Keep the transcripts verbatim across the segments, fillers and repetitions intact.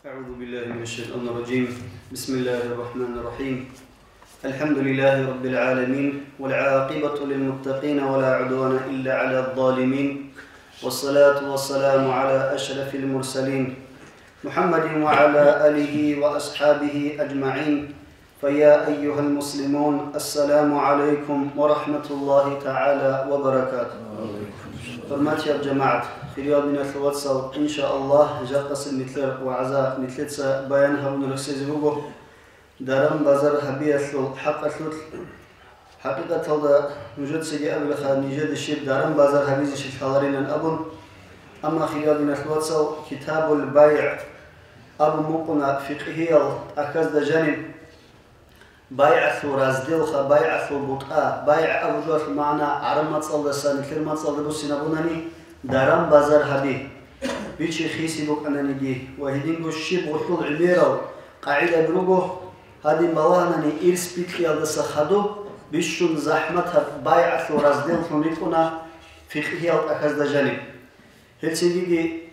أعوذ بالله من الشيطان الرجيم. بسم الله الرحمن الرحيم. الحمد لله رب العالمين، والعاقبة للمتقين، ولا عدوان إلا على الظالمين، والصلاة والسلام على أشرف المرسلين، محمد وعلى آله وأصحابه أجمعين. فيا أيها المسلمون، السلام عليكم ورحمة الله تعالى وبركاته. ХӀурматиял жамагӀат, хириял диналъул вацал, иншааллагь, жакъасеб нилъер вагӀза нилъеца баян гьабун рехсезе буго даран-базар гьабиялъул хӀакъалъулъ. ХӀакъикъаталда нужецаги абилаха, нижеда щиб даран-базар гьабизе щиб лъаларилан абун. Амма, хириял диналъул вацал, Китабул БайгӀ абун букӀуна фикъгьиял тӀахьазда жаниб, байгӀалъул разделха, байгӀалъул бутӀа, байгӀ абуралъул магӀна гӀараб мацӀалдаса нилъер мацӀалда буссинабунани, даран-базар гьаби, бичи-хиси букӀананиги ва гьединго щиб гъулъул гӀемерал къагӀидаби руго, гьадин балагьанани ирс бикьиялдаса хадуб бищун захӀматаб байгӀалъул разделлъун рикӀкӀуна фикъгьиял тӀахьазда жаниб. Гьелцинги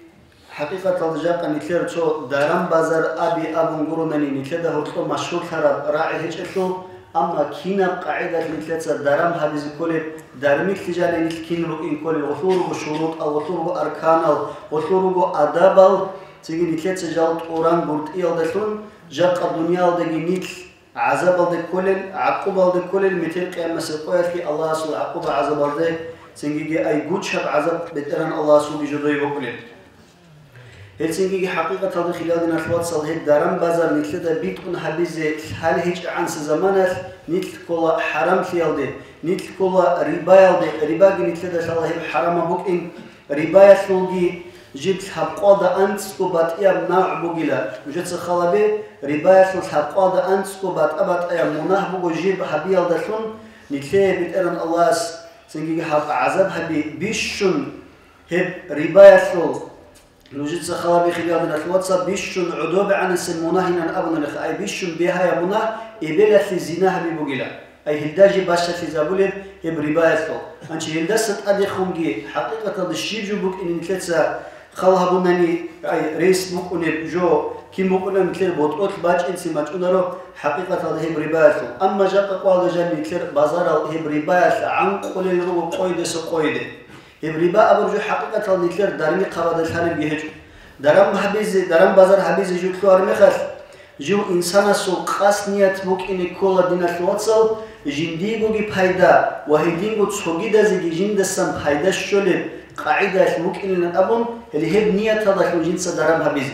хӀакъикъаталда жакъа нилъер цо даран-базар аби абун гуронани нилъеда гьоркьоб машгьурлъараб рагӀи гьечӀелъул, амма кинаб къагӀидалъ нилъеца даран гьабизе кколеб, дармилъи жаниб нилъ кин рукӀин кколел, гъолъул руго шурутӀал, гъолъул руго арканал, гъолъул руго адабал, цинги нилъеца жал тӀуран гуртӀиялдалъун, жакъа дуниялдаги нилъ гӀазабалде кколел, гӀакъубалде кколел, метер къиямасеб къоялъги Аллагьасул гӀакъуба-гӀазабалде, цинги ай гучаб гӀазаб БетӀергьан Аллагьасулги жодое букӀулел. Гьелцинги хӀакъикъаталда, хириял диналъул вацал, гьеб даран-базар нилъеда битӀун гьабизе лъалеб гьечӀебгӀанасеб заманалъ нилъ ккола хӀарамлъиялде, нилъ ккола рибаялде, рибаги нилъеда лъала гьеб хӀарамаб букӀин, рибаялъулги жиб лъабкъоялда анцӀго батӀияб навгӀ бугила. Нужеца хал гьабе, рибаялъул лъабкъоялда анцӀго батӀа-батӀаяб мунагь буго жиб гьабиялдалъун, нилъее БетӀергьан Аллагьас цинги гьаб гӀазаб гьаби бищун, гьеб рибаялъул, нужеца хал гьабе, хириял диналъул вацал, бищун гӀодобегӀанасеб мунагьинан абунаниха, ай бищун бегьаяб мунагь эбелалъе зина гьаби бугила. Ай гьелда жиб бащалъизабулеб гьеб рибаялъул. Гьанже гьелдаса тӀадехунги хӀакъикъаталда щиб жо букӀине нилъеца хал гьабунани, ай рес букӀунеб жо кин букӀунеб нилъер ботӀролъ бачӀинцин бачӀунаро хӀакъикъаталда гьеб рибаялъул. Амма жакъа къоялда жаниб нилъер базарал гьеб рибаялъ гӀанкъулел руго къойидаса къойиде. Гьеб риба абураб жо хӀакъикъаталда нилъер дармихъабазда лъалебги гьечӀо. Даран гьабизе, даран-базар гьабизе жо лъугьараб мехалъ, жив инсанасул къасд-ният букӀине ккола, диналъул вацал, жиндиегоги пайда ва гьединго цогидазеги жиндасан пайда щолеб къагӀидаялъ букӀинилан абун, гьеле гьеб нияталдалъун жинца даран гьабизе.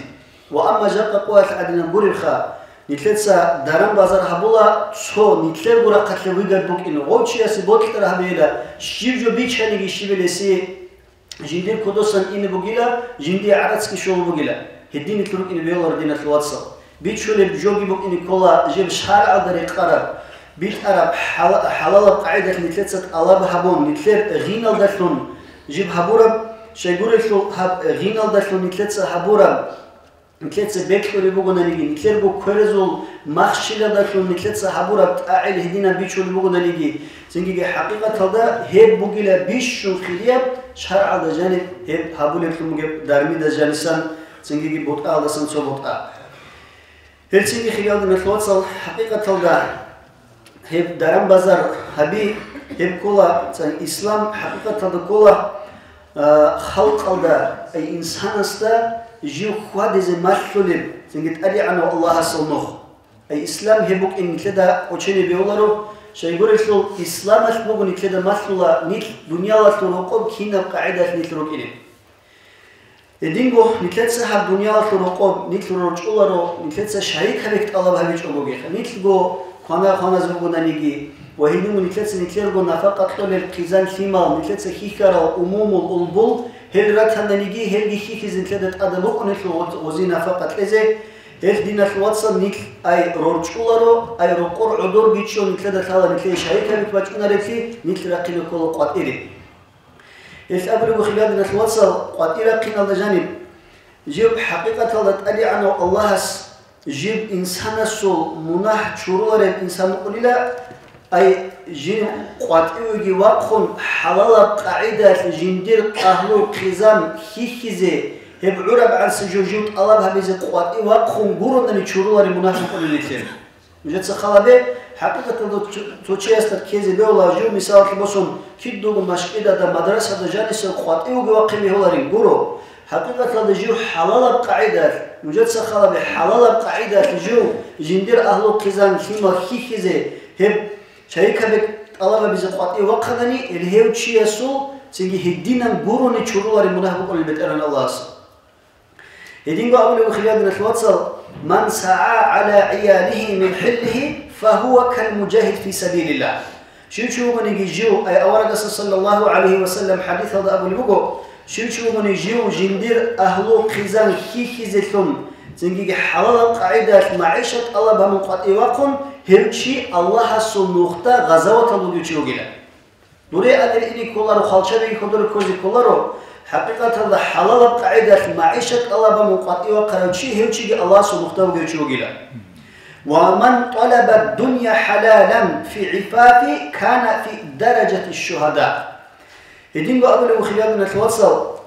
Ва амма жакъа къоялъ гӀадинаб гуребха, нилъеца даран-базар гьабула цо нилъерго рахъалъе выгод букӀине, гъов чиясе бокьараб гьабейила, щиб жо бичаниги щиб гьелесие жиндир кодосан ине бугила, жиндие гӀарацги щолеб бугила. Гьединлъун рукӀине бегьуларо, диналъул вацал. Бичулеб жоги букӀине ккола жиб шаргӀалда рекъараб, битӀараб хӀала-, хӀалалаб къагӀидалъ нилъеца тӀалаб гьабун, нилъер гъиналдалъун жиб гьабураб, щайгурелъул гьаб гъиналдалъун нилъеца гьабураб, нилъеца бекьулеб бугонаниги, нилъерго кверазул махщелалдалъун нилъеца гьабураб тӀагӀел гьединаб бичулеб бугонаниги, цинги хӀакъикъаталда гьеб бугила бищун хирияб, шаргӀалда жаниб гьеб гьабулеблъун бугеб дармидаз жанисан, цинги бутӀаялдасан цо бутӀа. Гьелцинги, хириял диналъул вацал, хӀакъикъаталда гьеб даран-базар гьаби, гьеб ккола, цо ислам хӀакъикъаталда ккола, а, халкъалда, ай инсанасда жив хьвадизе малъулеб, цинги ТӀадегӀанав Аллагьасул нух. Ай ислам гьеб букӀин нилъеда кӀочене бегьуларо, щайгурелъул исламалъ буго нилъеда малъула нилъ дуниялалъул рокъоб кинаб къагӀидалъ нилъ рукӀине. Гьединго нилъеца гьаб дуниялалъул рокъоб нилъ рорчӀуларо, нилъеца шайикабик тӀалаб гьабичӀогогиха. Нилъго квана-кваназ бугонаниги ва гьединго нилъеца нилъерго нафакъа кьолел хъизан-лъимал, нилъеца хьихьарал умумул улбул, гьел ратананиги, гьелги хьихьизе нилъеда тӀадаб букӀунелъул гъоз-, гъози нафакъа кьезе, гьел, диналъул вацал, нилъ ай рорчӀуларо, ай рокъор гӀодор бичӀчӀо нилъеда лъала нилъее шайикабик бачӀунареблъи, нилъ рахъине ккола къватӀире. Гьелъ абулеб буго, хириял диналъул вацал, къватӀир рахъиналда жаниб, жиб хӀакъикъаталда ТӀадегӀанав Аллагьас жиб инсанасул мунагь чурулареб инсан вукӀунила, ай жив къватӀивеги вахъун, хӀалалаб къагӀидалъ жиндир къагьлу-хъизан хьихьизе, Гьеб гӀураб гӀанси жо жив тӀалаб гьабизе къватӀив вахъун гурони чурулареб мунагь букӀунеб нилъер. Нужеца хал гьабе, хӀакъикъаталда цо-, цо чиясда ккезе бегьула жив, мисалалъе босун, кидаго машкӀидада, мадрасада жанисев къватӀивги вахъин бегьуларин гуро. ХӀакъикъаталда жив хӀалалаб къагӀидалъ, нужеца хал гьабе, хӀалалаб къагӀидалъ жив жиндир агьлу-хъизан лъимал хьихьизе, гьеб шайикабе тӀалаб гьабизе къватӀив вахъанани, гьев чиясул цинги гьединан гурони чурулареб мунагь букӀунеб БетӀергьан Аллагьас. Гьединго абулеб, хириял диналъул вацал: «Ман сагӀа гӀала гӀиялихи мин хӀиллихи, фагьува кал мужагьид фи сабилиллагь». Щив чи вугониги жив, ай аварагасда саллаллагьу гӀалайгьи ва саллам хӀадисалда абулеб буго, щив чи вугони жив жиндир агьлу-хъизан хьихьизелъун, цинги хӀалалаб къагӀидалъ магӀишат тӀалаб гьабун къватӀив вахъун, гьев чи Аллагьасул нухда гъазаваталда вугев чи вугила. Дуре адер ине кколаро, хвалчабиги кодоре ккозе кколаро, хӀакъикъаталда хӀалалаб къагӀидалъ магӀишат тӀалаб гьабун къватӀив вахъарав чи, гьев чиги Аллагьасул нухда вугев чи вугила. «Ва ман тӀалаба дунья хӀалалан фи гӀифафи кана фи даражати шугьада». Гьединго абулеб, хириял диналъул вацал,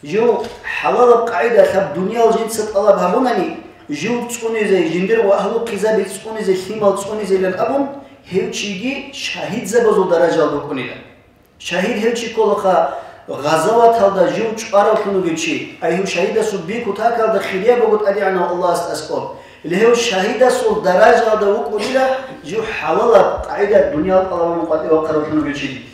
жив хӀалалаб къагӀидалъ гьаб дуниял жинца тӀалаб гьабунани, жив цӀунизе, жиндир ва агьлу-хъизаби цӀунизе, лъимал цӀунизейилан абун, гьев чиги шагьидзабазул даражаялда вукӀунила. Шагьид гьев чи кколаха гъазаваталда жив чӀваравлъун вугев чи, ай гьев шагьидасул би кутакалда хирияб буго ТӀадегӀанав Аллагьасда аскӀоб. Гьев шагьидасул даражаялда вукӀунила жив хӀалалаб къагӀидалъ дуниял тӀалаб гьабун къватӀив вахъаравлъун вугев чи.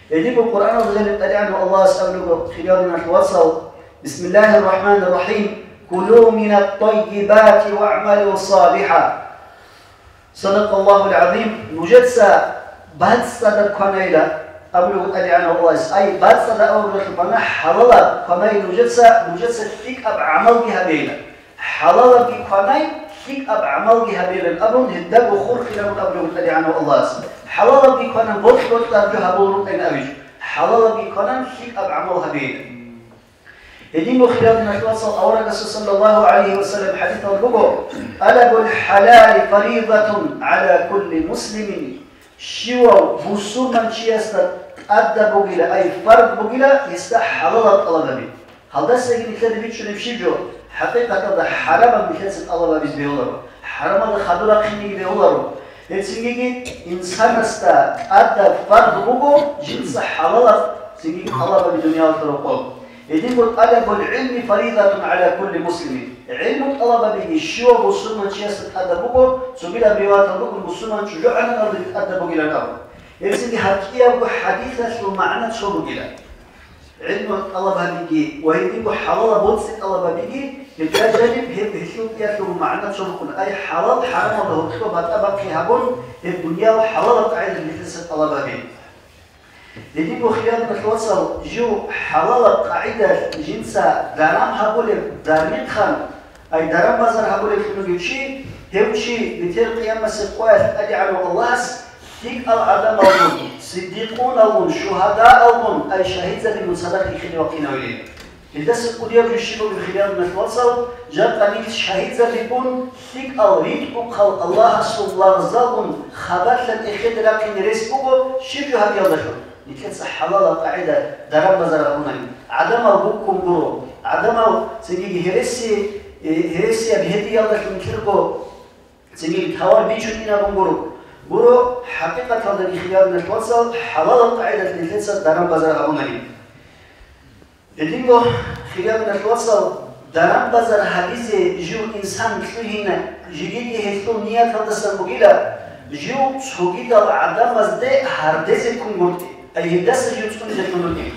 Гьединго Къуръаналда жаниб ТӀадегӀанав Аллагьас абулеб буго, хириял диналъул вацал: «Бисмиллагьир рахӀманир рахӀим. Кулу минат тӀаййибати вагӀмалу салихӀа». Садакъаллагьул гӀазим. Нужеца бацӀцӀадаб кванайила, абулеб буго ТӀадегӀанав Аллагьас. Ай, бацӀцӀадаб абуралъул магӀна хӀалалаб кванай нужеца, нужеца лъикӀаб гӀамалги гьабейила. ХӀалалабги кванай, лъикӀаб гӀамалги гьабейилан абун, гьелдаго хурхилан абулеб буго ТӀадегӀанав Аллагьас. ХӀалалабги кванан, бокь-бокьараб жо гьабулеб букӀин абичӀо. ХӀалалабги кванан, лъикӀаб гӀамал гьабейилан. Гьединго, хириял диналъул вацал, аварагасул саллаллагьу гӀалайгьи ва саллам хӀадисалда буго: «ТӀалабул хӀалали фаридатун гӀала кулли муслимин». Щивав бусурманчиясда тӀадаб бугила, ай фард бугила, гьесда хӀалалаб тӀалаб гьаби. Гьалдасаги нилъеда бичӀчӀунеб щиб жо, хӀакъикъаталда хӀарамаб нилъеца тӀалаб гьабизе бегьуларо, хӀарамалда хадур рахъинеги бегьуларо. Гьецинги инсанасда тӀадаб фард буго жинца хӀалалаб цинги тӀалаб гьаби дуниялалда рокъоб. Гьединго: «ТӀалабул гӀилми фаридатун гӀала кулли муслимин». ГӀилму тӀалаб гьабиги щивав бусурманчиясда тӀадаб буго, цогидаб риваяталда буго, бусурман чӀужугӀаданалдаги тӀадаб бугилан абун. Гьецинги гьаб кӀиябго хӀадисалъул магӀна цо бугила. ГӀилму тӀалаб гьабиги ва гьединго хӀалалаб боцӀи тӀалаб гьабиги, гьеб жаниб гьеб гьелъул кӀиялъул магӀна цо букӀуна, ай хӀалал-хӀарамалда гьоркьоб батӀа-бахъи гьабун, гьеб дуниял хӀалалаб къагӀидаялъ нилъеца тӀалаб гьаби. Гьединго, хириял диналъул вацал, жив хӀалалаб къагӀидаялъ жинца даран гьабулеб дармихъан, ай даран-базар гьабулеблъун вугев чи, гьев чи бетӀер къиямасеб къоялъ ТӀадегӀанав Аллагьас лъикӀал гӀадамалгун, сиддикъуналгун, шугьадаалгун, ай шагьидзабигун цадахъ ихине вахъинавилин. Гьелдаса кӀудияб жо щиб бугеб, хириял диналъул вацал, жакъа нилъ шагьидзабигун лъикӀал ритӀухъал Аллагьасул лагъзалгун хабалъа эхеде рахъине рес буго щиб жо гьабиялдалъун? Нилъеца хӀалалаб къагӀида даран-базар гьабунани, гӀадамал буккун гуро, гӀадамал цинги гьереси-, э, гьересияб гьедиялдалъун нилъерго цинги тавар бичун инабун гуро. Гуро, хӀакъикъаталдаги, хириял диналъул вацал, хӀалалаб къагӀидалъ нилъеца даран-базар гьабунани. Гьединго, хириял диналъул вацал, даран-базар гьабизе жив инсан лъугьина, жеги гьелъул нияталдасан бугила, жив цогидал гӀадамазде гьардезе ккунгутӀи, ай гьелдаса жив цӀунизе ккунгутӀи.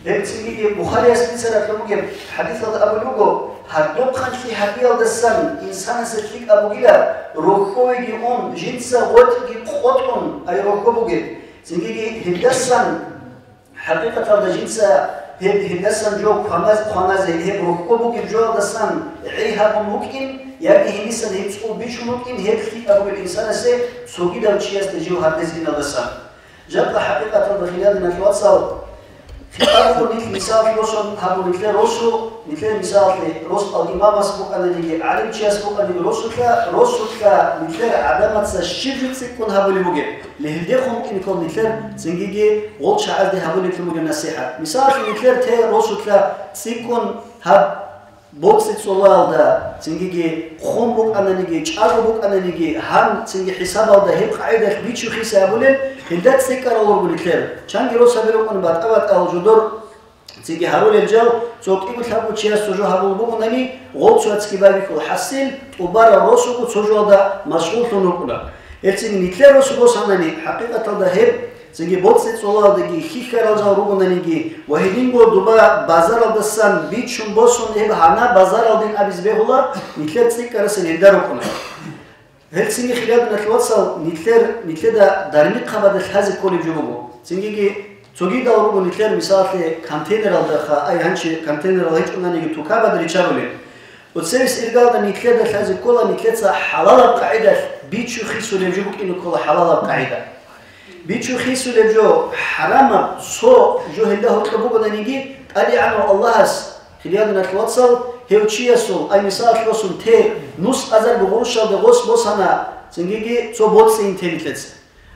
Гьеб цинги Бухарияс бицаралъун бугеб хӀадисалда абулеб буго: гьардухъанлъи гьабиялдасан инсанасе лъикӀаб бугила, рохьовеги ун, жинца гъветӀги къотӀун, ай рохьо бугеб. Цинги гьелдасан ХӀакъикъаталда жинца гьеб гьелдасан жо кваназ-, кваназе, гьеб рохьго бугеб жоялдасан гӀей гьабун вукӀин, яги гьенисан гьеб цӀул бичун вукӀин, гьеб лъикӀаб бугеб инсанасе цогидав чиясда жив гьардезе иналдасан. Жакъа хӀакъикъаталда, хириял диналъул вацал, хитӀабго нилъ мисалалъе босун гьабун, нилъер росу, нилъер мисалалъе росдал имамас букӀананиги, гӀалимчияс букӀаниги росулъа, росулъа нилъер гӀадамаца щиб жо цӀикӀкӀун гьабулеб бугеб? Легьилдехун букӀин ккола нилъер цингиги гъол чагӀазде гьабулеблъун бугеб насихӀат. Мисалалъе, нилъер те росулъа цӀикӀкӀун Гьаб боцӀи цӀолалда, цинги хун букӀананиги, чӀаго букӀананиги, гьан цинги хӀисабалда гьеб къагӀидалъ бичухъиса абулел, гьелда цӀикӀкӀарал руго нилъер. Чанги росаби рукӀун батӀа-батӀал жодор цинги гьарулел жал, цо кӀиго-лъабго чияс цо жо гьабулеб бугонани, гъол цо цӀикӀкӀи байбихьул хӀасил, тӀубараб росуго цо жоялда машгъуллъун рукӀуна. Гьелцин нилъер росу босанани, хӀакъикъаталда гьеб Цинги боцӀи цӀолалдаги, хьихьарал жал ругонаниги ва гьединго дуба базаралдасан бичун босун гьеб гьанаб базаралдин абизе бегьула, нилъер цӀикӀкӀарасел гьелда рукӀуна. Гьел цинги, хириял диналъул вацал, нилъер, нилъеда дармихъабазда лъазе кколеб жо буго. Цингиги цогидал руго нилъер, мисалалъе, контейнералдаха, ай гьанчи контейнерал гьечӀонаниги тукабазда риччарулел. Оцебис иргалда нилъеда лъазе ккола нилъеца хӀалалаб къагӀидалъ бичу-хисулеб жо букӀине ккола хӀалалаб къагӀида. Бичу-хисулеб жо, хӀарамаб цо жо гьелда гьоркьоб бугонаниги, ТӀадегӀанав Аллагьас, хириял диналъул вацал, гьев чиясул, ай мисалалъ босун, те нус азарго гъурущалде гъос босана, цингиги цо боцӀцӀийин те нилъеца.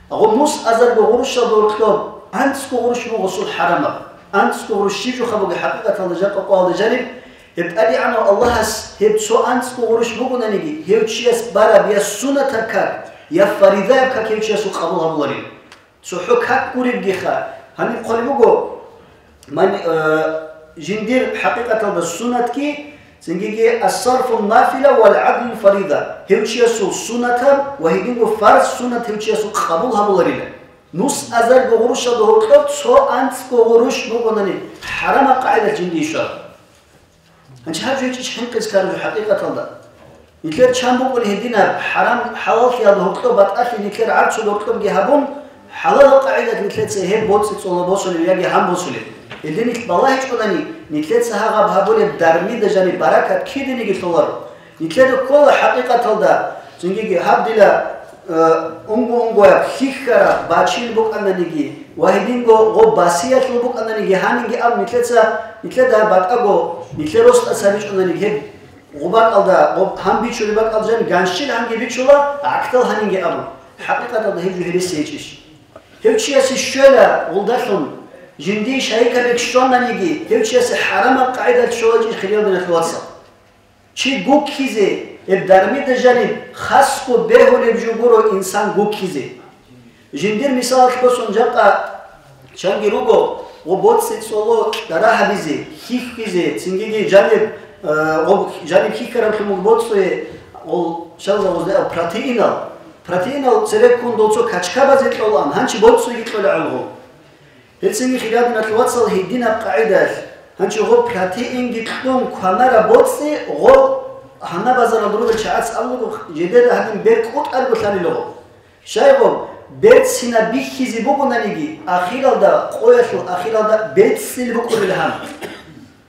Гъоб нус азарго гъурущалда гьоркьоб анцӀго гъурущ буго гъосул хӀарамаб. АнцӀго гъурущ щиб жоха бугеб хӀакъикъаталда жакъа къоялда жаниб? Гьеб ТӀадегӀанав Аллагьас гьеб цо анцӀго гъурущ бугонаниги, гьев чияс бараб я сунатаб как, я фаридаяб как гьев чиясул къабул гьабуларила. ЦохӀо как гуребгиха, гьаниб хъвалеб буго, Ман-, э, жиндир хӀакъикъаталда сунатги, цингиги ас-сарфу нафила вал гӀадлу фарида. Гьев чиясул сунатаб ва гьединго фарз сунат гьев чиясул къабул гьабуларила. Нус азарго гъурущалда гьоркьоб цо анцӀго гъурущ бугонани, хӀарамаб къагӀидалъ жиндие щвараб. Гьанчи гьаб жо гьечӀищ хӀинкъизе ккараб жо хӀакъикъаталда? Нилъер чан букӀуни гьединаб хӀарам-хӀалаллъиялда гьоркьоб батӀалъи нилъер гӀарцул гьоркьобги гьабун, хӀалалаб къагӀидалъ нилъеца гьеб боцӀи цӀола босулеб яги гьан босулеб. Гьелде нилъ балагьичӀонани, нилъеца гьагъаб гьабулеб дармида жаниб баракат кидениги лъоларо. Нилъеда ккола хӀакъикъаталда, цинги гьаб дила, э, унго-унгояб, хьихьараб бачил букӀананиги ва гьединго гъоб басиялъул букӀананиги гьанинги абун нилъеца, нилъеда батӀаго, нилъер росдаса бичӀунани гьеб гъубакӀалда, гъоб гьан бичулеб бакӀалда жан ганщил гьанги бичула, гӀахьдал гьанинги абун. ХӀакъикъаталда гьеб жо гьереси гьечӀищ? Гьев чиясе щвела гъулдалъун, жиндие шайикаб бекщвананиги, гьев чиясе хӀарамаб къагӀидалъ щола чи, хириял диналъул вацал. Чи гуккизе, гьеб дармида жаниб хасго бегьулеб жо гуро инсан гуккизе. Жиндир мисалалъ босун, жакъа чанги руго, гъо боцӀи цӀоло дара гьабизе, хьихьизе, цингиги жаниб, э, гъо жаниб хьихьараблъун буго боцӀцӀуе, гъол шалзавузда протеинал. Протеинал цереккун дол цо качкабазе кьолаан, гьанчи боцӀцӀуеги кьола гӀолго. Гьелцинги, хириял диналъул вацал, гьединаб къагӀидалъ, гьанчи гъоб протеинги кьун кванараб боцӀи гъо гьанна базаралда ругел чагӀаца абуго, жидеда гьадин бер кӀутӀарго лъалила гъо. Щай гъоб, берцинаб бихьизе бугонаниги, ахиралда, къоялъул ахиралда бецӀцӀил букӀунел гьан.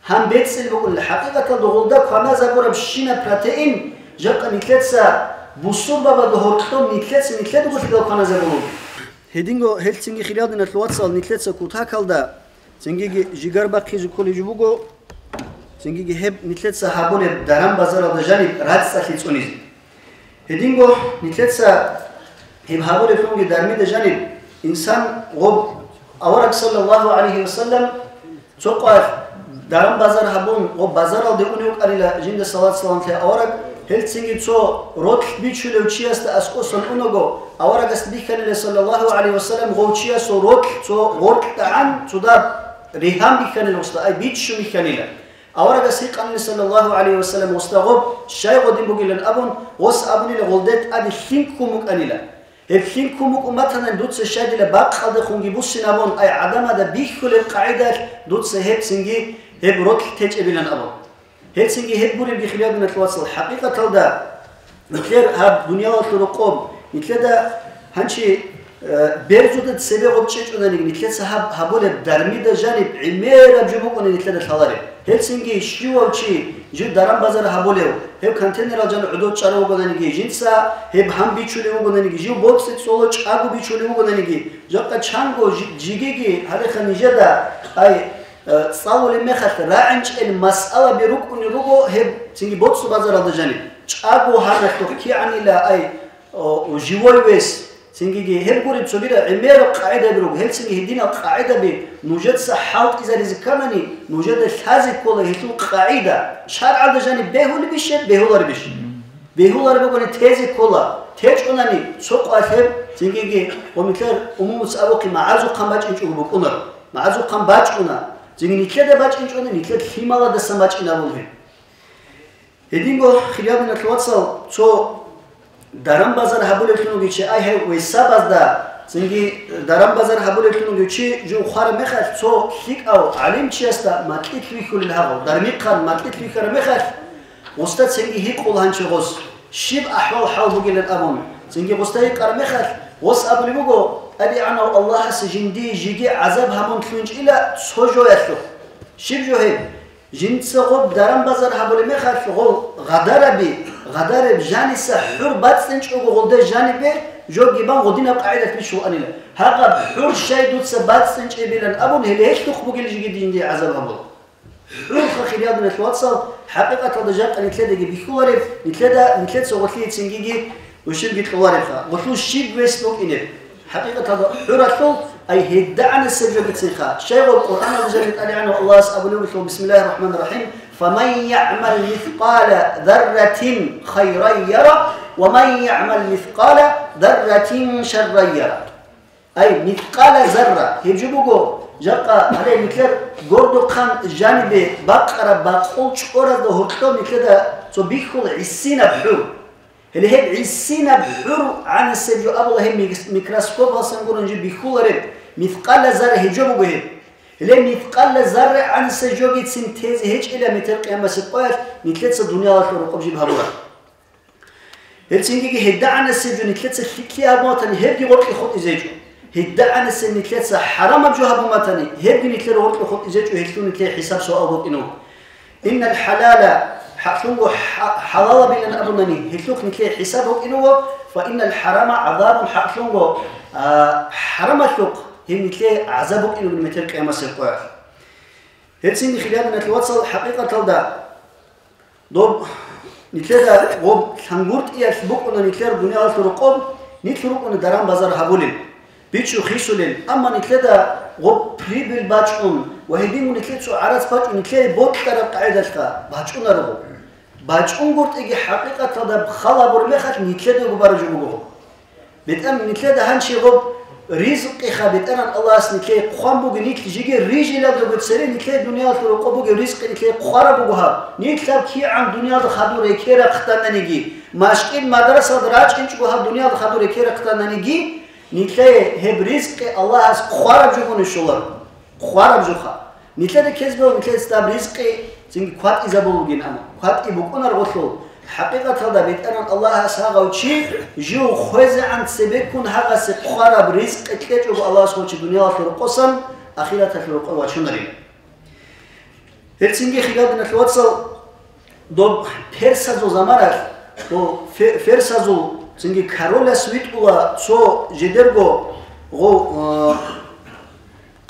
Гьан бецӀцӀил букӀунел. ХӀакъикъаталда гъолда кваназабурабщинаб протеин жакъа нилъеца бусурбабазда гьоркьоб нилъеца нилъедаго лъидал кваназабулеб. Гьединго гьелцинги, хириял диналъул вацал, нилъеца кутакалда, цингиги жигар бахъизе кколеб жо буго, цингиги гьеб нилъеца гьабулеб даран-базаралда жаниб рацӀцӀалъи цӀунизе. Гьединго нилъеца гьеб гьабулеблъунги дармида жаниб инсан гъоб авараг, саллаллагьу гӀалайгьи ва саллам, цо къвалъ даран-базар гьабун, гъоб базаралде унев вукӀарила жинда салат-саламлъи авараг, гьелцинги цо рокь бичулев чиясда аскӀосан унаго, аварагас бихьанила, саллаллагьу гӀалайгьи ва саллам, гъов чиясул рокь цо гъоркьдагӀан цо даб ригьан бихьанила гъосда, ай биччун бихьанила. Аварагас гьикъанила, саллаллагьу гӀалайгьи ва саллам, гъосда гъоб щай гъодин бугилан абун, гъос абунила гъолде тӀаде лъим ккун букӀанила. Гьеб лъим ккун букӀун батани, дуца щай дила бакъалдехунги буссин абун, ай гӀадамазда бихьулеб къагӀидалъ дуца гьебцинги гьеб рокь течӀебилан абун. Гьелцинги гьеб гуребги, хириял диналъул вацал, хӀакъикъаталда нилъер гьаб дуниялалъул рокъоб, нилъеда гьанчи, э, берзуда цебе гъоб чӀечӀунаниги, нилъеца гьаб гьабулеб дармида жаниб гӀемераб жо букӀуни нилъеда лъалареб. Гьелцинги щивав чи жив даран-базар гьабулев, гьев контейнерал жан гӀодов чӀарав вугонаниги, жинца гьеб гьан бичулев вугонаниги, жив боцӀи цӀоло чӀаго бичулев вугонаниги, жакъа чанго жи-, жигиги гьалеха нижеда, ай, э, цӀалулеб мехалъ рагӀинчӀел масъалаби рукӀунел руго гьеб цинги боцӀцӀу-базаралда жаниб. ЧӀаго гьаналъухъ кигӀанила, ай, о, живой вес, Цинги гьеб гуреб цогидал гӀемераб къагӀидаби руго. Гьелцинги гьединал къагӀидаби нужеца хӀалтӀизаризе кканани, нужеда лъазе ккола гьелъул къагӀида, шаргӀалда жаниб бегьулебищ, бегьуларебищ? Бегьулареб бугони тезе ккола, течӀунани цо къвалъ гьеб, цинги гьеб гъомилъар умумуца абухъе магӀазухъан бачӀинчӀого букӀунаро. МагӀазухъан бачӀуна, цинги нилъеда бачӀинчӀони, нилъер лъималадасан бачӀинабун гьеб. Гьединго, хириял диналъул вацал, цо даран-базар гьабулевлъун вугев чи, ай, гьев весабазда, цинги даран-базар гьабулевлъун вугев чи жив хвараб мехалъ, цо лъикӀав гӀалимчиясда макьилъ вихьулел гьагъав, дармихъан макьилъ вихьараб мехалъ, гъосда цинги гьикъула гьанже гъос, щиб ахӀвал-хӀал бугилан абун. Цинги гъосда гьикъараб мехалъ, гъос абулеб буго, ТӀадегӀанав Аллагьас жиндие жеги гӀазаб гьабун лъунчӀила цо жоялъухъ. Щиб жо гьеб? Жинца гъоб даран-базар гьабулеб мехалъ гъол гъадараби, гъадареб жаниса хӀур бацӀцӀинчӀого гъолда жанибе жоги бан гъодинаб къагӀидалъ бищуланила. Гьагъаб хӀур щай дуца бацӀцӀинчӀебилан абун, гьеле гьелъухъ бугел жеги жиндие гӀазаб гьабула. ХӀурха, хириял диналъул вацал, хӀакъикъаталда жакъа нилъедаги бихьулареб, нилъеда, нилъеца гъолъие цинги Гъущинги кьоларебха, гъолъул щиб вес букӀинеб? ХӀакъикъаталда хӀуралъул, ай гьедагӀанасеб жогицинха. Щайгъул Къуръаналда жаниб ТӀадегӀанав Аллагьас абулеб буго, бисмиллагьир рахӀманир рахӀим, «Фаман ягӀмал мискъала зарратин хайран яра, ва ман ягӀмал мискъала зарратин шарран яра». Ай, мискъала зарра, гьеб жо буго, жакъа гьале нилъер гордухъан жанибе бакъараб бакъул чӀоразда гьоркьоб нилъеда цо бихьул гӀисинаб хӀур. Гьеле гьеб гӀисинаб хӀур гӀанасеб жо абула гьеб микс-, микроскопалсан гурони жо бихьулареб, мискъала зарра гьеб жо буго гьеб. Гьеле мискъала зарра гӀанасеб жогицин тезе гьечӀила метер къиямасеб къоялъ нилъеца дуниялалъул рокъоб жиб гьабураб. Гьеб цинги гьедагӀанасеб жо нилъеца лъикӀлъи гьабун батани, гьебги гъоркье хутӀизе гьечӀо. ГьедагӀанасеб нилъеца хӀарамаб жо гьабун батани, гьебги нилъер гъоркье хутӀизе гьечӀо, гьелъул нилъее хӀисаб-суал букӀине буго. Иннал хӀалала, хӀакълъунго хӀа-, хӀалалабилан абунани, гьелъухъ нилъее хӀисаб букӀине буго, ва иннал хӀарама гӀазабун, хӀакълъунго, а, хӀарамалъухъ гьеб нилъее гӀазаб букӀине буго метер къиямасеб къоялъ. Гьеб цинги, хириял диналъул вацал, хӀакъикъаталда, доб нилъеда гъоб лъангутӀиялъ букӀуна нилъер дуниялалъул рокъоб, нилъ рукӀуна даран-базар гьабулел, бичӀчӀу хисулел, амма нилъеда гъоб прибыль бачӀун ва гьединго нилъее цо гӀарац бачӀун нилъее бокьараб къагӀидалъха бачӀунаро гъоб. БачӀунгутӀиги хӀакъикъаталда хал гьабураб мехалъ нилъедаго бараб жо буго гъоб. БетӀер нилъеда гьанже гъоб ризкъиха, БетӀергьан Аллагьас нилъее хъван буго, нилъ жеги рижилалдаго цере нилъее дуниялалъул рокъоб бугеб ризкъи нилъее хъвараб буго гьаб. Нилъ гьаб кигӀан дуниялда хадур рекерахъананиги, машкӀид мадрасалда рачӀинчӀого гьаб дуниялда хадур рекерахъананиги, нилъее гьеб ризкъи Аллагьас хъвараб жо гурони щоларо. Хъвараб жоха. Нилъеда ккезабе нилъеца доб ризкъи цинги кватӀизабулеб бугин, амма кватӀи букӀунаргъулъул, хӀакъикъаталда БетӀергьан Аллагьас гьагъав чи жив хвезегӀан цебеккун гьагъасе хъвараб ризкъи кьечӀого Аллагьас гьев чи дуниялалъул рокъосан ахираталъул рокъор вачунарин. Гьеб цинги, хириял диналъул вацал, доб персазул заманалъ, доб фе-, персазул цинги королас витӀула цо жидерго гъо-, а,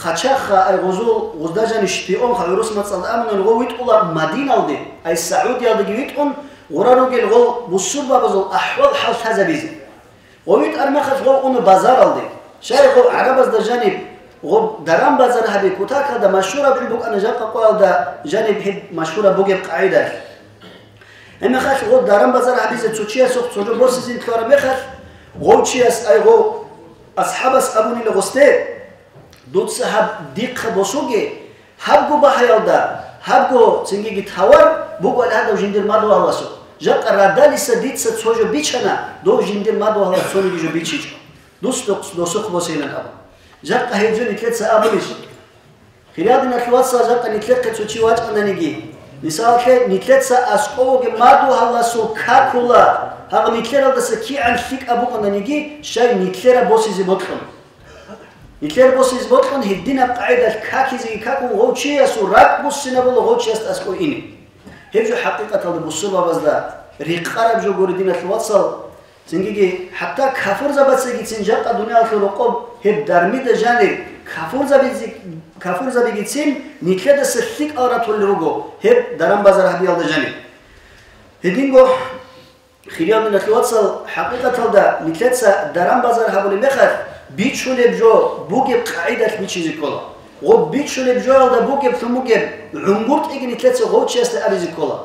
хъачагъха, ай гъозул, гъозда жаниб шпионха, гӀурус мацӀалда абунани, гъо витӀула Мадиналде, ай СагӀудиялдаги витӀун, гъура ругел гъол бусурбабазул ахӀвал-хӀал лъазабизе. Гъо витӀараб мехалъ гъо уна базаралде. Щай гъо гӀарабазда жаниб гъо даран-базар гьаби кутакалда машгьураб жо букӀана, жакъа къоялда жаниб гьеб машгьураб бугеб къагӀидалъ. Гьеб мехалъ гъо даран-базар гьабизе цо чиясухъ цо жо босизин лъугьараб мехалъ, гъов чияс, ай гъо асхӀабас абунила гъосде, дуца гьаб дихъа босуге, гьабго багьаялда, гьабго цинги товар буго гьадав жиндир мадугьаласухъ. Жакъа радалиса дица цо жо бичана, дов жиндир мадугьалас цониги жо бичичӀо. Дус дос-, досухъ босейилан абун. Жакъа гьеб жо нилъеца абулищ? Хириял диналъул вацал, жакъа нилъехъе цо чи вачӀананиги, мисалалъе, нилъеца аскӀовеги мадугьаласул какула, гьагъа нилъералдаса кигӀан лъикӀаб букӀананиги, щай нилъераб босизе бокьун. Нилъер босизе бокьун, гьединаб къагӀидалъ какизеги какун гъов чиясул ракӀ буссинабула гъов чиясда аскӀов ине. Гьеб жо хӀакъикъаталда бусурбабазда рекъараб жо гури, диналъул вацал, Цинги, хӀатта кафурзабацагицин жакъа дуниялалъул рокъоб гьеб дармида жанир кафурзабизи-, кафурзабигицин нилъедаса лъикӀал ратулел руго гьеб даран-базар гьабиялда жанир. Гьединго Хириял диналъул вацал, хӀакъикъаталда нилъеца даран-базар гьабулеб мехалъ, бичулеб жо бугеб къагӀидалъ бичизе ккола. Гъоб бичулеб жоялда бугеблъун бугеб гӀумру тӀиги нилъеца гъов чиясда абизе ккола.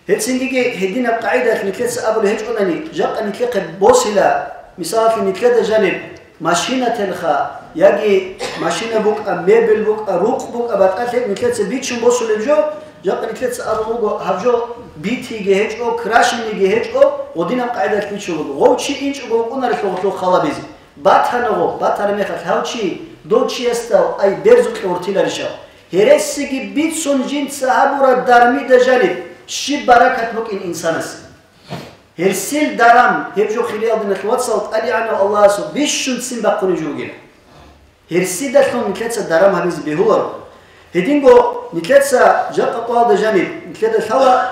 Гьецинги гьединаб къагӀидалъ нилъеца абулеб гьечӀонани, жакъа нилъехъе босила, мисалалъе, нилъеда жаниб машина телха, яги машина букӀа, мебель букӀа, рукъ букӀа, батӀалъи нилъеца бичун босулеб жо, жакъа нилъеца абулеб буго, гьаб жо битиги гьечӀо, крашениги гьечӀо, гъодинаб къагӀидалъ бичун буго. Гъов чи инчӀого вукӀунарелъул гъолъул халабизе. Батана гъоб, батараб мехалъ гьав чи, дов чиясда ай берзукьа гьортиларищал? Гьересиги бицун жинца гьабураб дармида жаниб щиб баракат букӀин инсанасе? Гьерсил даран, гьеб жо, хириял диналъул вацал, ТӀадегӀанав Аллагьасул бищунцин бахъунеб жо бугила. Гьерсидалъун нилъеца даран гьабизе бегьуларо. Гьединго нилъеца жакъа къоялда жаниб нилъеда лъала,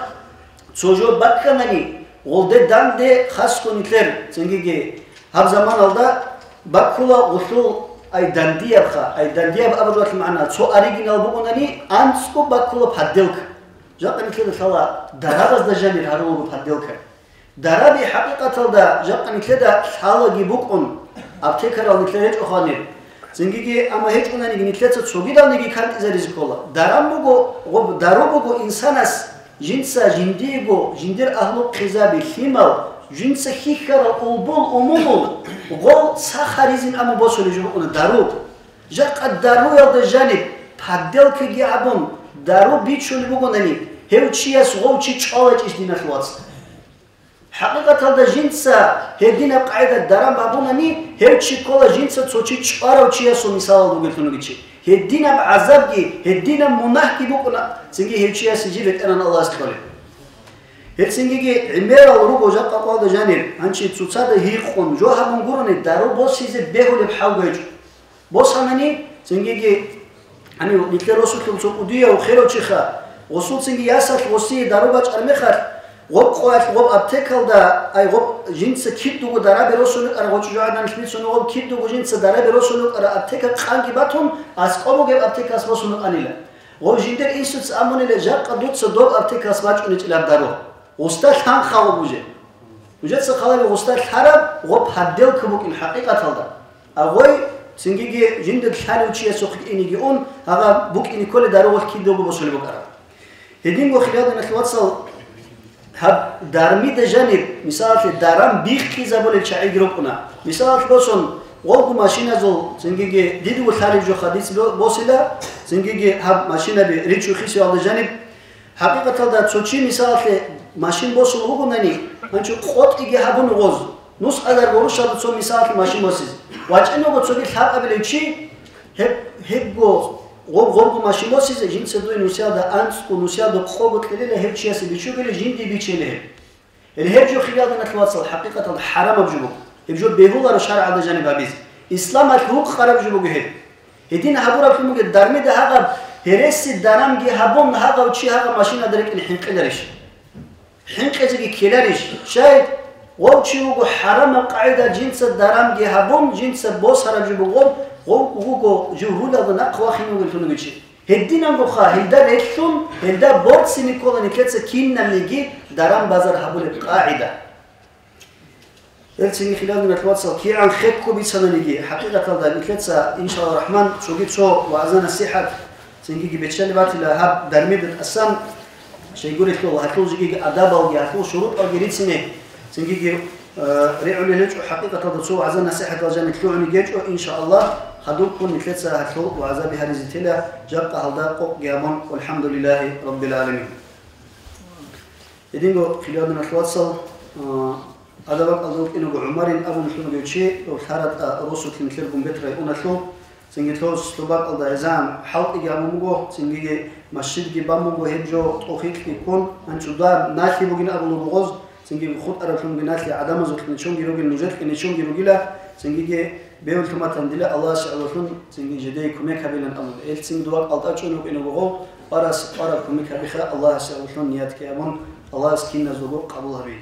цо жо бакканани, гъолде данде хасго нилъер, цинги гьаб заманалда баккула гъолъул ай дандиябха, ай дандияб абуралъ магӀна, цо оригинал бугонани, анцӀго баккула подделка. Жакъа нилъеда лъала дарабазда жанир гьарулего подделка. Дараби хӀакъикъаталда жакъа нилъеда лъалаги букӀун, аптекарал нилъер гьечӀо ханир. Цингиги, амма гьечӀонаниги, нилъеца цогидалниги кантӀизаризе ккола. Даран буго, гъоб дару буго инсанас жинца жиндиего, жиндир агьлу-хъизаби, лъимал, жинца хьихьарал улбул-умумул гъол ца харизин аму босулеб жо букӀуна дару. Жакъа даруялда жаниб подделкаги гьабун, дару бичулеб бугонани, гьев чияс гъов чи чӀвалачӀищ, диналъул вацал? ХӀакъикъаталда жинца гьединаб къагӀида даран бабунани, гьев чи ккола жинца цо чи чӀварав чиясул мисалалда вугевлъун вугев чи. Гьединаб гӀазабги, гьединаб мунагьги букӀуна, цинги гьев чиясе жиб БетӀергьан Аллагьас кьолеб. Гьецинги гӀемерал руго жакъа къоялда жанир, гьанчи цоцазда гьикъун, жо гьабун гурони, дару босизе бегьулеб хӀалго гьечӀо. Босанани, цингиги, гьанив, нилъер росулъул цо кӀудияв херав чиха, гъосул цинги ясалъ гъосие дару бачӀараб мехалъ, гъоб къоялъ гъоб аптекалда, ай, гъоб жинца кидго дараби росулеб кӀара, гъочӀо жогӀаданилъ бицун гъоб кидго жинца дараби росулеб кӀара аптека къанги батун, аскӀоб бугеб аптекалъ босун букӀанила. Гъоб жиндир инсуца абунила, жакъа дуца доб аптекалъ бачӀунечӀилаб дару. Гъусда лъан хаваб уже. Нужеца халаби гъусда лъараб гъоб подделка букӀин хӀакъикъаталда. Агъой, цингиги жиндир лъалев чиясухъе иниги ун, гьагъа букӀине кколеб дару гъолъ кидалго босулеб букӀараб. Гьединго, хириял диналъул вацал, гьаб дармида жаниб, мисалалъе, даран биххизабулел чагӀиги рукӀуна. Мисалалъе босун, гъолго машиназул, цингиги дидего лъалеб жо хадиц бо-, босила, цингиги гьаб машинаби ричӀухъисиялда жаниб, ХӀакъикъаталда цо чи, мисалалъе, машин босун вугонани, гьанчо къотӀиги гьабун гъоз, нус адар гъурущалда цо, мисалалъе, машин босизе. ВачӀиного цоги лъабабилев чи, гьеб, гьебго, гъоб-гъобго машин босизе, жинца дуе нусиялда анцӀго, нусиялда къого кьелила, гьев чиясе бичугели, жинди бичели гьеб. Гьеб жо, хириял диналъул вацал, хӀакъикъаталда хӀарамаб жо буго. Гьеб жо бегьуларо шаргӀалда жаниб гьабизе. Исламалъ гьукъараб жо буго гьеб. Гьедин гьабураблъун бугеб, дармида гьагъаб гьереси даранги гьабун, гьагъав чи гьагъаб машинада рекӀине хӀинкъиларищ? ХӀинкъизеги ккеларищ? Щай, гъов чи вуго хӀарамаб къагӀида, жинца даранги гьабун, жинца босараб жо бугеб, гъов вуго жив рулалда нахъ вахине вугевлъун вугев чи. Гьединангоха гьелда релълъун, гьелда борцине ккола нилъеца кинабниги даран-базар гьабулеб къагӀида. Гьелцинги, хириял диналъул вацал, кигӀан хекко бицананиги, хӀакъикъаталда нилъеца, иншаллагьу рахӀман, цоги цо вагӀза-насихӀат, цингиги бечӀчӀалеб батила гьаб дармида тӀасан, щайгурелъул гьалъул жигиги адабалги, гьалъул шурутӀалги рицине, цингиги, э, ригӀулел гьечӀо, хӀакъикъаталда цо вагӀза-насихӀатал жаниб лъугӀунеб гьечӀо, иншааллагь, хадубккун нилъеца гьалъул вагӀзаби гьаризе тела, жакъа гьалда къокъги гьабун, валхӀамдулиллагьи раббил гӀаламин. Гьединго, хириял диналъул вацал, а, гьадаб бакӀалда вукӀинаго ГӀумарин абун лъугьунев чи, дов лъаратӀа росулъ нилъер Гумбет районалъул, цинги лъос лъо бакӀалда гӀезегӀан хӀалтӀиги гьабун буго, цингиги масжидги бан буго гьеб жо тӀохикьги ккун, гьанчӀуда налъи бугин абулеб бугоз, цинги хутӀараблъунги налъи гӀадамазулъ нечонги ругел, нужелъги нечонги ругила, цингиги бевлъуматан дила Аллагьасе гӀололъун, цинги жидее кумек гьабилан абун. Гьелцин дова кӀалтӀа чӀун вукӀинаго гъов, къварас къвараб кумек гьабиха, Аллагьасе гӀололъун ниятги гьабун, Аллагьас киназулго къабул гьабеги.